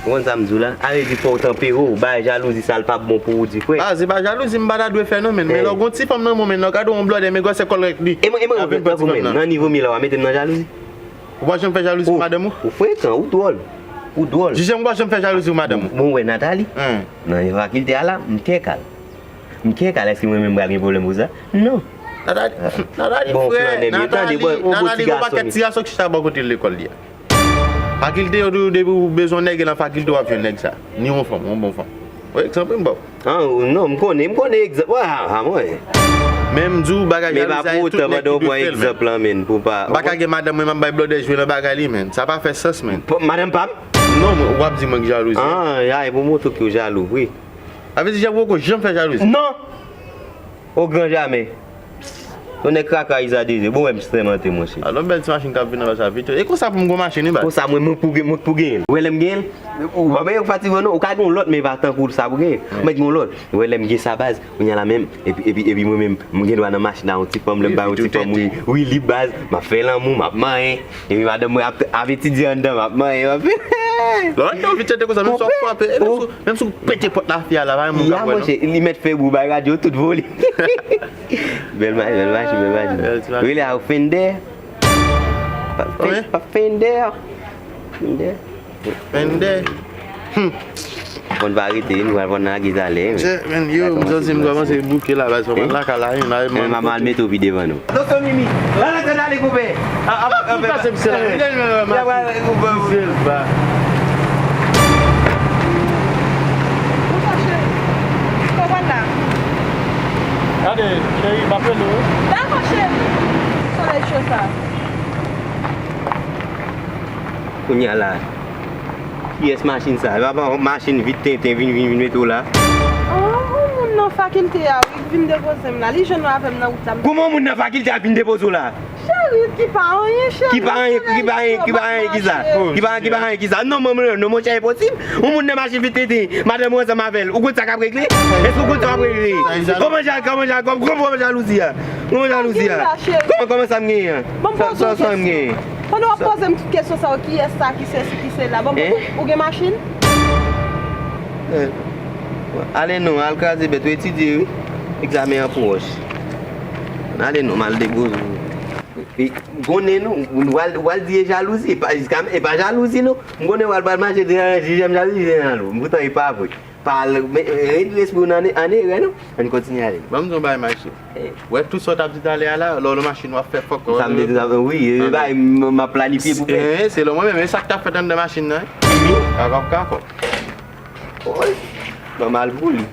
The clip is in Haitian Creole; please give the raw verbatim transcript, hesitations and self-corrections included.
Ou konn sa m di w la? A vle di fò w tanpere w, bay jalouzi sa l p ap bon pou ou di, frè. Ah, se pa jalouzi m pa ta dwe fè non, men, men lè w gon ti fanm nan men w, men lè w gade yon blòdè, men gwosè kòlèt li. E mwen, e mwen, tankou mwen, nan nivo m ye la, w a mete m nan jalouzi? Ou pa janm fè jalouzi pou madanm ou? Ou frekan, ou dwòl. Ou dwòl. Jije m pa janm fè jalouzi pou madanm ou. Bon, wè Nathalie, nan fakilte a la, m kèk al. M kèk al, èske mwen menm pral gen pwoblèm pou sa? Non. Nathalie, Nathalie, frè, Nathalie, Nathalie, gon pakèt ti gason ki chita bò kote l lekòl li a. Fakilte yo, depi w bezwen nèg, e nan fakilte w ap jwenn nèg sa. Ni yon fanm, yon bon fanm. Wi, egzanp m ba w. Ah, non, m konnen, m konnen egzanp. Ah, ah, mwen. Men m di w bagay jalouzi a, e tout nèg ki dwe fè l, men. Egzanp lan, men, pou pa. M pa ka gen madanm mwen, m ap bay blòdè jwe nan bagay li, men. Sa pa fè sans, men. Madanm pa m? Non, w ap di mwen ki jalouzi. Ah, ya, e pou montre ke w jalou, wi. Sa vle di, Jan poko janm fè jalouzi? Non! Au grand jamais. Yon nèg kaka Iza Dezye, bon, wè m sèmante, monchè. Alò, bèl ti machin k ap vin nan sa vit. E konsa pou m gon machin, wi, baz. Konsa, mwen, mwen pou gen, mwen pou genyen l. Ou wè lè m genyen l? Ou pa wè yo fatige, non? Ou ka gen yon lòt, men pa tankou sa pou genyen. Ou mèt gen yon lòt. Ou wè lè m gen sa, baz, kounye a la menm, epi, epi, epi mwen menm, m gen dwa nan machin la, yon ti fanm, lè m ba yon ti fanm, wi, wi, li, baz, m ap fè lanmou, m ap manyen. Epi madanm mwen ap, ap etidye anndan, m ap manyen, m ap fè. Lè w anndan, w vin tchante konsa, menm si w ap frape, e menm si w, menm si w pete pòt la, fi a la, pa gen moun k ap wè, non. Monchè, li mèt fè bri, bay radyo tout volim. Bèl machin, bèl machin, bèl machin. Bèl ti machin. Rele a Fender. Pa Fen-, pa Fender. Fender. Fender. Hmm. Konn pa rete, nou pral pran nan lage talè, men. Chè, men, yo, m santi m kòmanse bouke la, baz, kòman lakay la, yon la, men m al mete w pi devan nou. Tonton Mimi, la, la, la, ale koupe. A, a, a, a, pase misye la. Misye la pral koupe. Misye l pa. Ou chache. Kòman la? Gade, cheri, m ap rele w. Dakò, cheri. Solèy cho sa. Kounye a la. Kiyès machin sa? E pa, pa yon machin vit tenten vin, vin, vin mete w la? Oh, yon moun nan fakilte a, wi, k vin depoze m la. Li jwenn nou avè m nan wout la. Kòman yon moun nan fakilte a vin depoze w la? Cheri, ki pa anyen, cheri. Ki pa anyen, ki pa anyen, ki pa anyen, ki sa? Ki pa, ki pa anyen, ki sa? Non, non, non, non, monchè, enposib. Yon moun nan machin vit tenten, madanm ou ansanm avè l. Ou konn sa k ap regle? Èske ou konn sa w ap regle? Kòman ja-, kòman ja-, kòman, kòman jalouzi a? Kòman jalouzi a? Kòman, kòman sa m genyen an? Sa, sa, sa m genyen? Pandan w ap poze m tout kesyon sa yo, kiyès sa, ki sesi, ki sela, bon, bon, ou gen machin? Eh, ale non, al kraze bèt, ou etidye, wi. Egzamen an pwòch. Ale non, m al depoze w. E, konnen nou, w al, w al di e jalouzi, e pa, e pa jalouzi, non. M konnen w al pral mache, jijè m jalouzi, jijè m jalou. Poutan, e pa vre. Pa al, men, e, retire lespri w nan, an erè, non. Ann kontinye ale. Ban m di w yon bagay, Maestro. Eh. Wè tout sa w t ap di talè a la, lè w nan machin w ap fè fòk. Sa m te di, wi, e bay m, m ap planifye pou fè. Eh, se lè mwen menm, e sa k t ap fèt anndan machin nan, wi. Wi. Kakò, kakò. Oy, ban m al pou li.